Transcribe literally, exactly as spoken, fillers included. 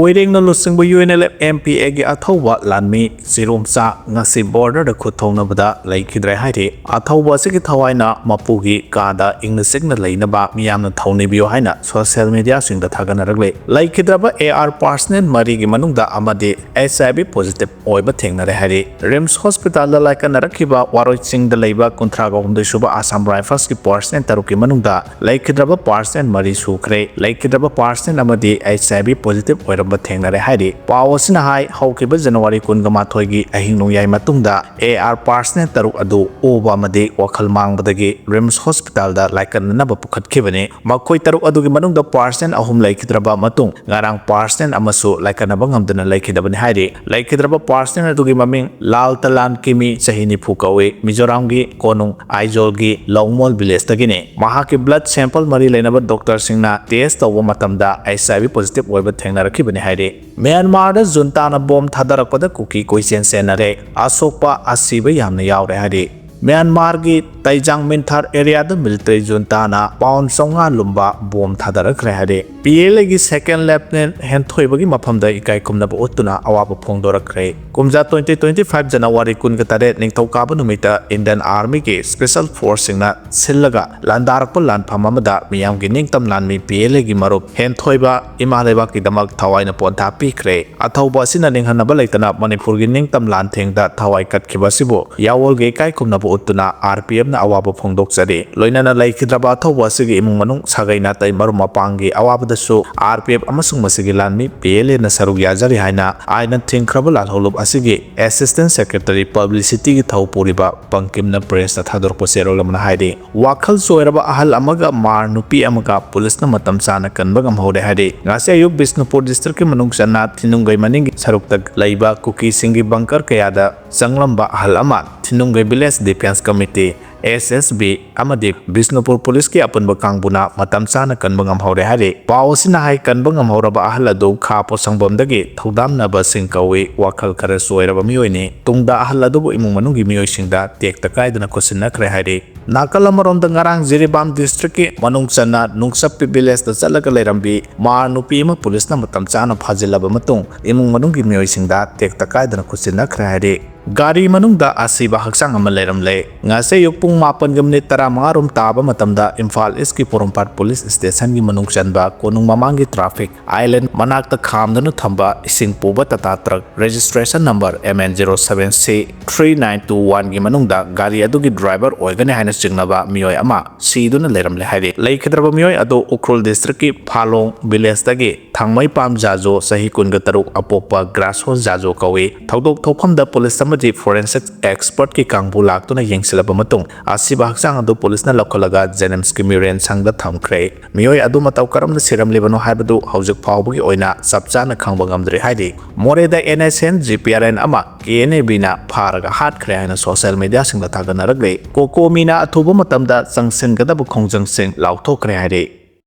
ꯀꯣꯏꯔꯦꯡꯅ ꯂꯨꯆꯤꯡꯕ UNLF MPAꯒꯤ ꯑꯊꯧꯕ ꯂꯥꯟꯃꯤ ꯆꯤꯔꯣꯝꯆꯥ ꯉꯁꯤ borderꯗ ꯈꯨꯠ ꯊꯣꯛꯅꯕꯗ ꯂꯩꯈꯤꯗ꯭ꯔꯦ ꯍꯥꯏꯔꯤ꯫ ꯑꯊꯧꯕ ꯑꯁꯤꯒꯤ ꯊꯋꯥꯏꯅ ꯃꯄꯨꯒꯤ ꯀꯥꯗ ꯏꯪꯅ ꯆꯤꯛꯅ ꯂꯩꯅꯕ ꯃꯤꯌꯥꯝꯅ ꯊꯧꯅꯤꯕꯤꯌꯨ ꯍꯥꯏꯅ social mediaꯁꯤꯡꯗ ꯊꯥꯒꯠꯅꯔꯛꯂꯤ꯫ ꯂꯩꯈꯤꯗ꯭ꯔꯕ AR personnel ꯃꯔꯤꯒꯤ ꯃꯅꯨꯡꯗ ꯑꯃꯗꯤ HIV positive ꯑꯣꯏꯕ ꯊꯦꯡꯅꯔꯦ ꯍꯥꯏꯔꯤ꯫ RIMS hospitalꯗ ꯂꯥꯏꯀꯠꯅꯔꯛꯈꯤꯕ ꯋꯥꯔꯣꯏ ꯆꯤꯡꯗ ꯂꯩꯕ ꯀꯨꯟꯊ꯭ꯔꯥꯒ ꯍꯨꯝꯗꯣꯏ ꯁꯨꯕ Assam Riflesꯀꯤ personnel ꯇꯔꯨꯛꯀꯤ ꯃꯅꯨꯡꯗ ꯂꯩꯈꯤꯗ꯭ꯔꯕ personnel ꯃꯔꯤ ꯁꯨꯈ꯭ꯔꯦ꯫ ꯂꯩꯈꯤꯗ꯭ꯔꯕ personnel ꯑꯃꯗꯤ HIV positive ꯑꯣꯏꯔꯝꯕ ꯊꯦꯡꯅꯔꯦ ꯍꯥꯏꯔꯤ꯫ ꯄꯥꯎ ꯑꯁꯤꯅ ꯍꯥꯏ, ꯍꯧꯈꯤꯕ January ꯀꯨꯟꯒ ꯃꯥꯊꯣꯏꯒꯤ ꯑꯍꯤꯡ ꯅꯣꯡꯌꯥꯏ ꯃꯇꯨꯡꯗ AR personnel ꯇꯔꯨꯛ ꯑꯗꯨ ꯑꯣꯕ ꯑꯃꯗꯤ ꯋꯥꯈꯜ ꯃꯥꯡꯕꯗꯒꯤ RIMS hospitalꯗ ꯂꯥꯏꯀꯠꯅꯅꯕ ꯄꯨꯈꯠꯈꯤꯕꯅꯤ꯫ ꯃꯈꯣꯏ ꯇꯔꯨꯛ ꯑꯗꯨꯒꯤ ꯃꯅꯨꯡꯗ personnel ꯑꯍꯨꯝ ꯂꯩꯈꯤꯗ꯭ꯔꯕ ꯃꯇꯨꯡ ꯉꯔꯥꯡ personnel ꯑꯃꯁꯨ ꯂꯥꯏꯀꯠꯅꯕ ꯉꯝꯗꯅ ꯂꯩꯈꯤꯗꯕꯅꯤ ꯍꯥꯏꯔꯤ꯫ ꯂꯩꯈꯤꯗ꯭ꯔꯕ personnel ꯑꯗꯨꯒꯤ ꯃꯃꯤꯡ ꯂꯥꯜ ꯇꯂꯥꯟ ꯀꯤꯃꯤ, ꯆꯍꯤ ꯅꯤꯐꯨ ꯀꯧꯏ, ꯃꯤꯖꯣꯔꯥꯝꯒꯤ ꯀꯣꯅꯨꯡ ꯑꯥꯏꯖꯣꯜꯒꯤ ꯂꯧꯃꯣꯜ villageꯇꯒꯤꯅꯤ꯫ ꯃꯍꯥꯛꯀꯤ blood sample ꯃꯔꯤ ꯂꯩꯅꯕ doctorꯁꯤꯡꯅ test ꯇꯧꯕ ꯃꯇꯝꯗ HIV positive ꯑꯣꯏꯕ ꯊꯦꯡꯅꯔꯛꯈꯤꯕꯅꯤ ꯍꯥꯏꯔꯤ꯫ ꯃ꯭ꯌꯥꯟꯃꯥꯔꯗ ꯖꯨꯟꯇꯥꯅ ꯕꯣꯝ ꯊꯥꯗꯔꯛꯄꯗ ꯀꯨꯀꯤ ꯀꯣꯏꯆꯦꯟ ꯆꯦꯟꯅꯔꯦ꯫ ꯑꯁꯣꯛꯄ ꯑꯁꯤꯕ ꯌꯥꯝꯅ ꯌꯥꯎꯔꯦ ꯍꯥꯏꯔꯤ꯫ ꯃ꯭ꯌꯥꯟꯃꯥꯔꯒꯤ ꯇꯩꯖꯥꯡ ꯃꯤꯟꯊꯥꯔ areaꯗ military ꯖꯨꯟꯇꯥꯅ pound ꯆꯥꯝꯃꯉꯥ ꯂꯨꯝꯕ ꯕꯣꯝ ꯊꯥꯗꯔꯛꯈ꯭ꯔꯦ ꯍꯥꯏꯔꯤ꯫ PLAꯒꯤ second lieutenant ꯍꯦꯟꯊꯣꯏꯕꯒꯤ ꯃꯐꯝꯗ ꯏꯀꯥꯏ ꯈꯨꯝꯅꯕ ꯎꯠꯇꯨꯅ ꯑꯋꯥꯕ ꯐꯣꯡꯗꯣꯔꯛꯈ꯭ꯔꯦ꯫ ꯀꯨꯝꯖꯥ twenty twenty five January ꯀꯨꯟꯒ ꯇꯔꯦꯠ ꯅꯤꯡꯊꯧꯀꯥꯕ ꯅꯨꯃꯤꯠꯇ Indian Armyꯒꯤ special forceꯁꯤꯡꯅ ꯁꯤꯜꯂꯒ ꯂꯥꯟꯗꯥꯔꯛꯄ ꯂꯥꯟꯐꯝ ꯑꯃꯗ ꯃꯤꯌꯥꯝꯒꯤ ꯅꯤꯡꯇꯝ ꯂꯥꯟꯃꯤ PLAꯒꯤ ꯃꯔꯨꯞ ꯍꯦꯟꯊꯣꯏꯕ ꯏꯃꯥ ꯂꯩꯕꯥꯛꯀꯤꯗꯃꯛ ꯊꯋꯥꯏꯅ ꯄꯣꯟꯊꯥ ꯄꯤꯈ꯭ꯔꯦ꯫ ꯑꯊꯧꯕ ꯑꯁꯤꯅ ꯅꯤꯡꯍꯟꯅꯕ ꯂꯩꯇꯅ ꯃꯅꯤꯄꯨꯔꯒꯤ ꯅꯤꯡꯇꯝ ꯂꯥꯟꯊꯦꯡꯗ ꯊꯋꯥꯏ ꯀꯠꯈꯤꯕ ꯑꯁꯤꯕꯨ ꯌꯥꯑꯣꯜꯒꯤ ꯏꯀꯥꯏ ꯈꯨꯝꯅꯕ ꯎꯠꯇꯨꯅ RPFꯅ ꯑꯋꯥꯕ ꯐꯣꯡꯗꯣꯛꯆꯔꯤ꯫ ꯂꯣꯏꯅꯅ ꯂꯩꯈꯤꯗ꯭ꯔꯕ ꯑꯊꯧꯕ ꯑꯁꯤꯒꯤ ꯏꯃꯨꯡ ꯃꯅꯨꯡ, ꯁꯥꯒꯩ ꯅꯥꯇꯩ, ꯃꯔꯨꯞ ꯃꯄꯥꯡꯒꯤ ꯑꯋꯥꯕꯗꯁꯨ RPF ꯑꯃꯁꯨꯡ ꯃꯁꯤꯒꯤ ꯂꯥꯟꯃꯤ PLAꯅ ꯁꯔꯨꯛ ꯌꯥꯖꯔꯤ ꯍꯥꯏꯅ ꯑꯥꯏꯟꯅ ꯊꯤꯡꯈ꯭ꯔꯕ ꯂꯥꯜꯍꯧꯂꯨꯞ ꯑꯁꯤꯒꯤ Assistant Secretary Publicityꯒꯤ ꯊꯧ ꯄꯨꯔꯤꯕ ꯄꯪꯀꯤꯝꯅ pressꯇ ꯊꯥꯗꯣꯔꯛꯄ ꯆꯦꯔꯣꯜ ꯑꯃꯅ ꯍꯥꯏꯔꯤ꯫ ꯋꯥꯈꯜ ꯆꯣꯏꯔꯕ ꯑꯍꯜ ꯑꯃꯒ ꯃꯥꯔ ꯅꯨꯄꯤ ꯑꯃꯒ ꯄꯨꯂꯤꯁꯅ ꯃꯇꯝ ꯆꯥꯅ ꯀꯟꯕ ꯉꯝꯍꯧꯔꯦ ꯍꯥꯏꯔꯤ꯫ ꯉꯁꯤ ꯑꯌꯨꯛ ꯕꯤꯁꯅꯨꯄꯨꯔ districtꯀꯤ ꯃꯅꯨꯡ ꯆꯟꯅ ꯊꯤꯅꯨꯡꯒꯩ ꯃꯅꯤꯡꯒꯤ ꯁꯔꯨꯛꯇ ꯂꯩꯕ ꯀꯨꯀꯤꯁꯤꯡꯒꯤ bunker ꯀꯌꯥꯗ ꯆꯪꯂꯝꯕ ꯑꯍꯜ ꯑꯃ ꯊꯤꯅꯨꯡꯒꯩ village defence committee ꯑꯦꯁ ꯑꯦꯁ ꯕꯤ ꯑꯃꯗꯤ ꯕꯤꯁꯅꯨꯄꯨꯔ ꯄꯨꯂꯤꯁꯀꯤ ꯑꯄꯨꯟꯕ ꯀꯥꯡꯕꯨꯅ ꯃꯇꯝ ꯆꯥꯅ ꯀꯟꯕ ꯉꯝꯍꯧꯔꯦ ꯍꯥꯏꯔꯤ꯫ ꯄꯥꯎ ꯑꯁꯤꯅ ꯍꯥꯏ, ꯀꯟꯕ ꯉꯝꯍꯧꯔꯕ ꯑꯍꯜ ꯑꯗꯨ ꯈꯥ ꯄꯣꯠꯁꯪꯕꯝꯗꯒꯤ ꯊꯧꯗꯥꯝꯅꯕꯁꯤꯡ ꯀꯧꯏ꯫ ꯋꯥꯈꯜ ꯈꯔ ꯆꯣꯏꯔꯕ ꯃꯤꯑꯣꯏꯅꯤ꯫ ꯇꯨꯡꯗ ꯑꯍꯜ ꯑꯗꯨꯕꯨ ꯏꯃꯨꯡ ꯃꯅꯨꯡꯒꯤ ꯃꯤꯑꯣꯏꯁꯤꯡꯗ ꯇꯦꯛꯇ ꯀꯥꯏꯗꯅ ꯈꯨꯠꯁꯤꯟꯅꯈ꯭ꯔꯦ ꯍꯥꯏꯔꯤ꯫ ꯅꯥꯀꯜ ꯑꯃꯔꯣꯝꯗ, ꯉꯔꯥꯡ ꯖꯤꯔꯤꯕꯥꯝ ꯗꯤꯁꯇ꯭ꯔꯤꯛꯀꯤ ꯃꯅꯨꯡ ꯆꯟꯅ ꯅꯨꯡꯆꯞꯄꯤ ꯚꯤꯂꯦꯖꯇ ꯆꯠꯂꯒ ꯂꯩꯔꯝꯕꯤ ꯃꯥꯔ ꯅꯨꯄꯤ ꯑꯃ ꯄꯨꯂꯤꯁꯅ ꯃꯇꯝ ꯆꯥꯅ ꯐꯥꯖꯤꯜꯂꯕ ꯃꯇꯨꯡ, ꯏꯃꯨꯡ ꯃꯅꯨꯡꯒꯤ ꯃꯤꯑꯣꯏꯁꯤꯡꯗ ꯇꯦꯛꯇ ꯀꯥꯏꯗꯅ ꯈꯨꯠꯁꯤꯟꯅꯈ꯭ꯔꯦ ꯍꯥꯏꯔꯤ꯫ ꯒꯥꯔꯤ ꯃꯅꯨꯡꯗ ꯑꯁꯤꯕ ꯍꯛꯆꯥꯡ ꯑꯃ ꯂꯩꯔꯝꯂꯦ꯫ ꯉꯁꯤ ꯑꯌꯨꯛ ꯄꯨꯡ ꯃꯥꯄꯟꯒ ꯃꯤꯅꯤꯠ ꯇꯔꯥꯃꯉꯥ ꯔꯣꯝ ꯇꯥꯕ ꯃꯇꯝꯗ ꯏꯝꯐꯥꯜ ꯏꯁꯀꯤ ꯄꯣꯔꯣꯝꯄꯥꯠ ꯄꯨꯂꯤꯁ ꯁ꯭ꯇꯦꯁꯟꯒꯤ ꯃꯅꯨꯡ ꯆꯟꯕ ꯀꯣꯅꯨꯡ ꯃꯃꯥꯡꯒꯤ ꯇ꯭ꯔꯥꯐꯤꯛ ꯑꯥꯏꯂꯦꯟ ꯃꯅꯥꯛꯇ ꯈꯥꯝꯗꯨꯅ ꯊꯝꯕ ꯏꯁꯤꯡ ꯄꯨꯕ Tata truck registration number M N zero seven C three nine two ꯋꯥꯟꯒꯤ ꯃꯅꯨꯡꯗ ꯒꯥꯔꯤ ꯑꯗꯨꯒꯤ ꯗ꯭ꯔꯥꯏꯚꯔ ꯑꯣꯏꯒꯅꯤ ꯍꯥꯏꯅ ꯆꯤꯡꯅꯕ ꯃꯤꯑꯣꯏ ꯑꯃ ꯁꯤꯗꯨꯅ ꯂꯩꯔꯝꯂꯦ ꯍꯥꯏꯔꯤ꯫ ꯂꯩꯈꯤꯗ꯭ꯔꯕ ꯃꯤꯑꯣꯏ ꯑꯗꯨ ꯎꯈ꯭ꯔꯨꯜ ꯗꯤꯁꯇ꯭ꯔꯤꯛꯀꯤ ꯐꯥꯂꯣꯡ ꯚꯤꯂꯦꯖꯇꯒꯤ ꯊꯥꯡꯃꯩꯄꯥꯝ ꯖꯥꯖꯣ, ꯆꯍꯤ ꯀꯨꯟꯒ ꯇꯔꯨꯛ, ꯑꯄꯣꯛꯄ ꯒ꯭ꯔꯥꯁꯣꯟ ꯖꯥꯖꯣ ꯀꯧꯏ꯫ ꯊꯧꯗꯣꯛ ꯊꯣꯛꯐꯝꯗ ꯄꯨꯂꯤꯁ ꯑꯃꯗꯤ ꯐꯣꯔꯦꯟꯁꯤꯛ ꯑꯦꯛꯁꯄꯔꯠꯀꯤ ꯀꯥꯡꯕꯨ ꯂꯥꯛꯇꯨꯅ ꯌꯦꯡꯁꯤꯜꯂꯕ ꯃꯇꯨꯡ, ꯑꯁꯤꯕ ꯍꯛꯆꯥꯡ ꯑꯗꯨ ꯄꯨꯂꯤꯁꯅ ꯂꯧꯈꯠꯂꯒ ꯖꯦꯅꯤꯝꯁꯀꯤ ꯃ꯭ꯌꯨꯔꯦꯟ ꯁꯪꯗ ꯊꯝꯈ꯭ꯔꯦ꯫ ꯃꯤꯑꯣꯏ ꯑꯗꯨ ꯃꯇꯧ ꯀꯔꯝꯅ ꯁꯤꯔꯝꯂꯤꯕꯅꯣ ꯍꯥꯏꯕꯗꯨ ꯍꯧꯖꯤꯛ ꯐꯥꯎꯕꯒꯤ ꯑꯣꯏꯅ ꯆꯞ ꯆꯥꯅ ꯈꯪꯕ ꯉꯝꯗ꯭ꯔꯤ ꯍꯥꯏꯔꯤ꯫ ꯃꯣꯔꯦꯗ N S N, G P R N ꯑꯃ ꯀꯦ ꯑꯦꯟ ꯑꯦ ꯕꯤꯅ ꯐꯥꯔꯒ ꯍꯥꯠꯈ꯭ꯔꯦ ꯍꯥꯏꯅ ꯁꯣꯁꯤꯌꯦꯜ ꯃꯤꯗꯤꯌꯥꯁꯤꯡꯗ ꯊꯥꯒꯠꯅꯔꯛꯂꯤ꯫ ꯀꯣꯀꯣꯃꯤꯅ ꯑꯊꯨꯕ ꯃꯇꯝꯗ ꯆꯪꯁꯤꯟꯒꯗꯕ ꯈꯣꯡꯖꯪꯁꯤꯡ ꯂꯥꯎꯊꯣꯛꯈ꯭ꯔꯦ ꯍꯥꯏꯔꯤ꯫